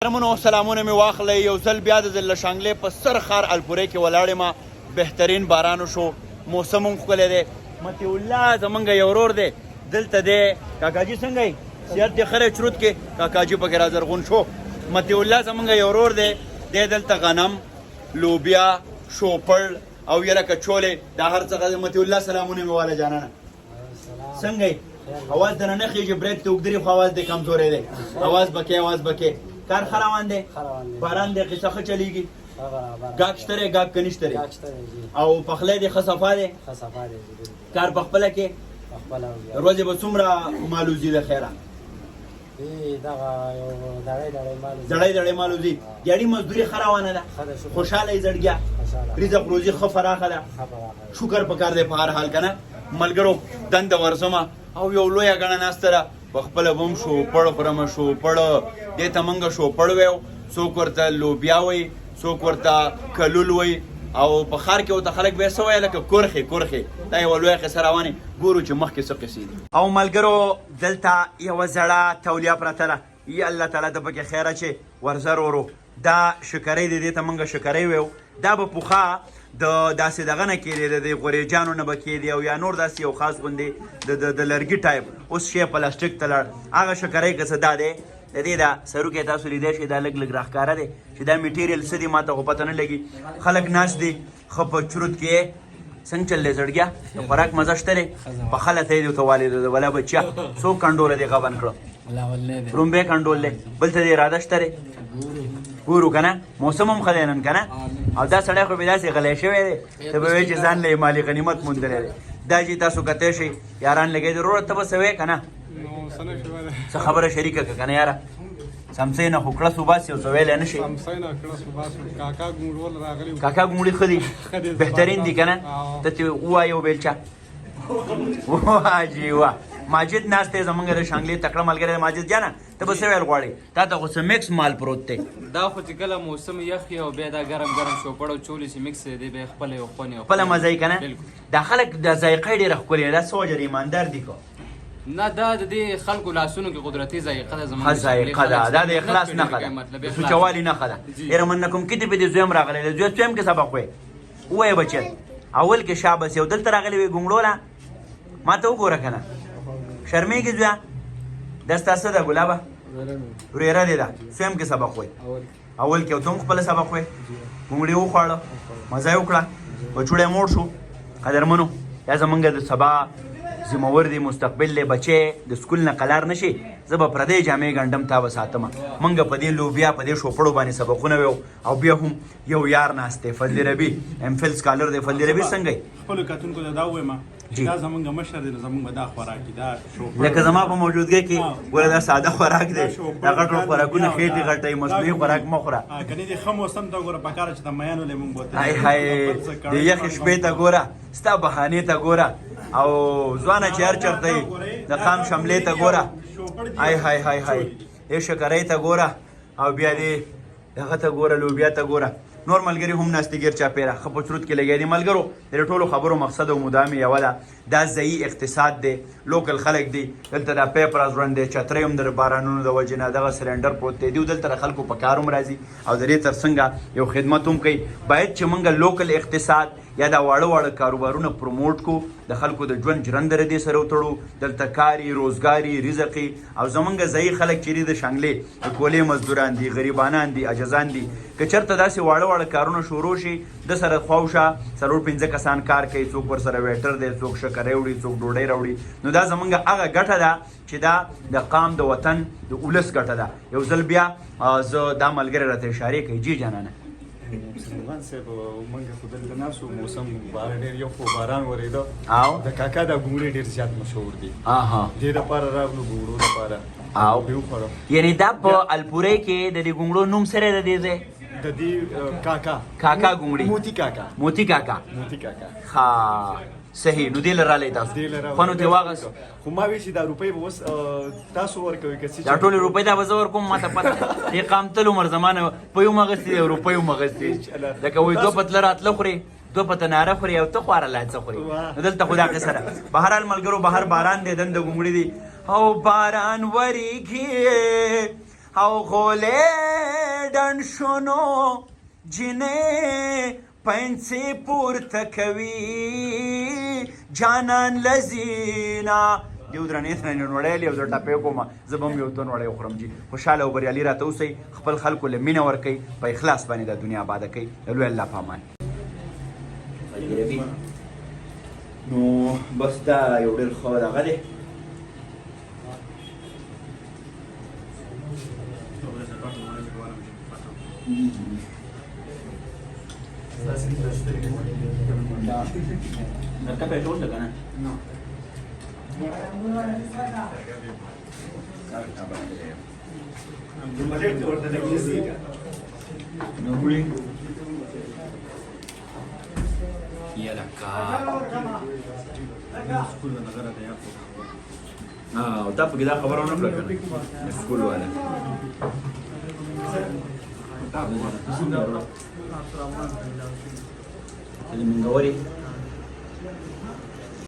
قدرمنو سلامونه مې واخلئ. یو ځل بیا د ضلع شانګلې په سر ښار الپورې کې ولاړ یم. بهترین باران وشو، موسم هم ښکلی دی. مطیع الله زمونږ یو ورور دی، دلته دی. کاکاجي څنګه یې؟ صحت دې ښه دی؟ چرت کې کاکاجي پکې را زرغون شو. مطیع الله زمونږ یو ورور دی، دی دلته غنم، لوبیا، شوپړ او یله کچولې دا هر څه. مطیع الله سلامونه مې واله جانانه، څنګه یې؟ اواز درنه نه خېږي، برېک ته اوږدري، خو اواز دې کمزوری دی. اواز بکې، اواز بکې. کار ښه روان دی؟ باران دی، قصه ښه چلیږي؟ ګاک شته دی؟ ګاک که نشته دی؟ او پخلی دې ښه صفا دی؟ کار په خپله کې ورځې به څومره مال وځي د خیره؟ دړی دړی مال وځي. دیاړي مزدوري ښه روانه ده؟ خوشحاله یې زړګیا؟ رزق روزي ښه فراخه ده؟ شکر پکار دی په هر حال کنه. ملګرو دنده ورځمه او یو لویه ګڼه ناسته ده، په خپله به هم شوپړ خورم. شوپړ دې ته موږ شوپړ ویو، څوک ورته لوبیا وایي، څوک ورته کلول وایي، او په ښار کې ورته خلک بیا څه وایي لکه کرخې کرخې. دا یوه لویه قصه روانې، ګورو چې مخکې څه قصې دي. او ملګرو دلته یوه زړه تولیه پرته ده، ای الله تعالی ته پکې خیر اچي. ورځه رورو، دا شکرۍ دی، دې ته مونږ شکرۍ ویو. دا به پخوا د داسې دغه نه کېدې، د دې غورېجانو نه به کېدې او یا نور داسې یو خاص غوندې د لرګي ټایپ. اوس شی پلاستیک ته لاړ. هغه شکرۍ که څه دا دی، د دې دا سروکی تاسو لیدی شئ، دا لږ لږ راښکاره دی چې دا میټیریل څه دی، ما ته خو پته نه لګي. خلک ناست دي ښه په چرت کې. څنګه چل دی زړګیا؟ د خوراک مزه شته دی؟ په خله ته یې ورته والېده د ولا بچیا. څو کنډوله دې غبن کړه؟ رومبی کنډول دی، بل څه دې اراده شته دی؟ ګورو که نه موسم هم ښه دی نن که نه. او دا سړی خو بیا داسې غلی شوی دی، ته به وایې چې ځان له یې مالي غنیمت موندلی دی. دا چې تاسو کتی شئ یاران لګی دي. وروره ته به څه وایې که نه؟ څه خبره شریکه که نه یاره؟ سمسۍ نه خو کړس وباسي او څه ویلی نه شي. سمسۍ نه کړس وباسو. کاکا ګونګړول راغلي. کاکا ګونګړي ښه دي، بهترین دي که نه؟ ته ترې ووایه وبېلچه. واه جي واه، ماجد ناست دی، زمونږ د شانګلې تکړه ملګری دی. ماجد جانه ته به څه ویل غواړې؟ تا ته خو څه مکس مال پروت دی. دا خو چې کله موسم یخ وي او بیا دا ګرم ګرم شوپړ او چولې چې مکس دی، بیا خپله یو خوند یو خپله مزه یې که نه. دا خلک د ذایقه یې ډېره ښکلې ده، دا څه وجه ده؟ ایماندار دي که نه؟ دا د دې خلکو لاسونو کې قدرتي ذایقه ده. زموږ ښه ذایقه ده، دا د اخلاص نښه ده، د سوچوالي نښه ده. یاره مننه کوم. کتې په دې زوی هم راغلی دی. زوی څویم کې سبق وایې؟ ووایه بچیه. اول کې. شابس. یو دلته راغلی وي ګونګړوله، ما ته وګوره که نه شرمېږي زویه. دا ستا څه ده ګلابه؟ ورېره دې ده. څویم کې سبق وایې؟ اول کې. او ته هم خپله سبق وې؟ ګونګړي وخواړه، مزه یې وکړه، بچوړی موړ شو. قدرمنو دا زمونږ د سبا ذمهور دی، مستقبل دی. بچی د سکول نه قلار نه شي، زه به پردی جامې ګنډم، تا به ساتم. مونږ په دې لوبیا په دې شوپړو باندې سبقونه ویو. او بیا هم یو یار ناست دی، فضل ربي، ایم فل سکالر دی. فضل ربي څنګه یې؟ خپلو کتونکو ته دا ووایم چې دا زمونږ مشر دی، نو زمونږ به دا خوراک وي، دا شوپړ. لکه زما په موجودګۍ کې ګوره دا ساده خوراک دی، دا غټ غټ خوراکونه خېټې غټوي، مصنوعي خوراک مه خوره. کني دې ښه موسم ته ګوره، پکار چې د میانو له مونږ بوتل. های های، د یخې شپې ته ګوره، ستا بهانې ته ګوره، او ځوانه چې هر چېرته یې د قام شملې ته ګوره. های های های های، دې شکرۍ ته ګوره او بیا دې دغه ته ګوره، لوبیا ته ګوره. نور ملګري هم ناست دي ګیر چاپېره، ښه په چرت کې لګیا دي. ملګرو د دې ټولو خبرو مقصد او مدعا مې یوه ده، دا ځایي اقتصاد دی، لوکل خلک دي. دلته دا پیپ راځوړند دی، چترۍ هم د بارانونو د وجې نه دغه سلنډر پروت دی. دیو دلته د خلکو په کار هم راځي او د دې ترڅنګه یو خدمت هم کوي. باید چې موږ لوکل اقتصاد یا دا واړه واړه کاروبارونه پروموټ کو، د خلکو د ژوند ژرنده له دې سره وتړو. دلته کاري، روزګاري، رزقي او زمونږ ځایي خلک چې دي د شانګلې د کولې مزدوران دي، غریبانان دي، عجزان دي. که چرته داسې واړه واړه کارونه شروع شي، د سره خواوشا څلور پنځه کسان کار کوي، څوک ورسره ویټر دی، څوک شکرۍ وړي، څوک ډوډۍ راوړي. نو دا زمونږ هغه ګټه ده چې دا د قام، د وطن، د ولس ګټه ده. یو ځل بیا زه دا ملګری راته اشارې کوي. جی جانانه. سلمان صاحب، مونږ خو دلته ناست وو، موسم باران ډېر یو خو باران ورېده او د کاکا دا ګوړې ډېر زیات مشهور دي، دې دپاره راغلو، ګوړو دپاره. او یې وخوړه. یعنی دا په الپورې کې د دې ګونګړو نوم سره د دې ځای د دې کاکا کاکا ګونګړي، موتی کاکا، موتی کاکا، موتی کاکا. ښه صحیح. نو دې له رالی تاسو دې له راغلو. خو نو ترې واغست. خو ما وی چې دا روپۍ به اوس تاسو ورکوئ که څه؟ دا ټولې روپۍ دا به زه ورکوم، ما ته پته. دې قام تل عمر زمانه په یو مغستې دی، روپۍ مغستې. لکه وایي دوه پتله راتله خورې، دوه پته ناره خورې، او ته خواره لا څه خورې. نو دلته خو دا قصه ده. بهرحال ملګرو، بهر باران دی، دنده ګونګړي دي او باران وریږي. او غولې ډنډ شونو جنې پنځې پورته کوي جانان لزینا. دیو درنې درنې نوړی یو زه ټپې کوم، زه به هم یو دوه نوړی وخورم جي. خوشحاله او بریالي راته اوسئ، خپل خلکو له مینه ورکئ، په اخلاص باندې دا دنیا آباده کئ. د لوی الله په امان. نو بس دا یو ډېر ښه دغه دی. درته پیسې ول که نه؟ سکول نه غره دی. او تا پکې دا خبره ونه کړه که نه سکول والا؟ ته د منګورې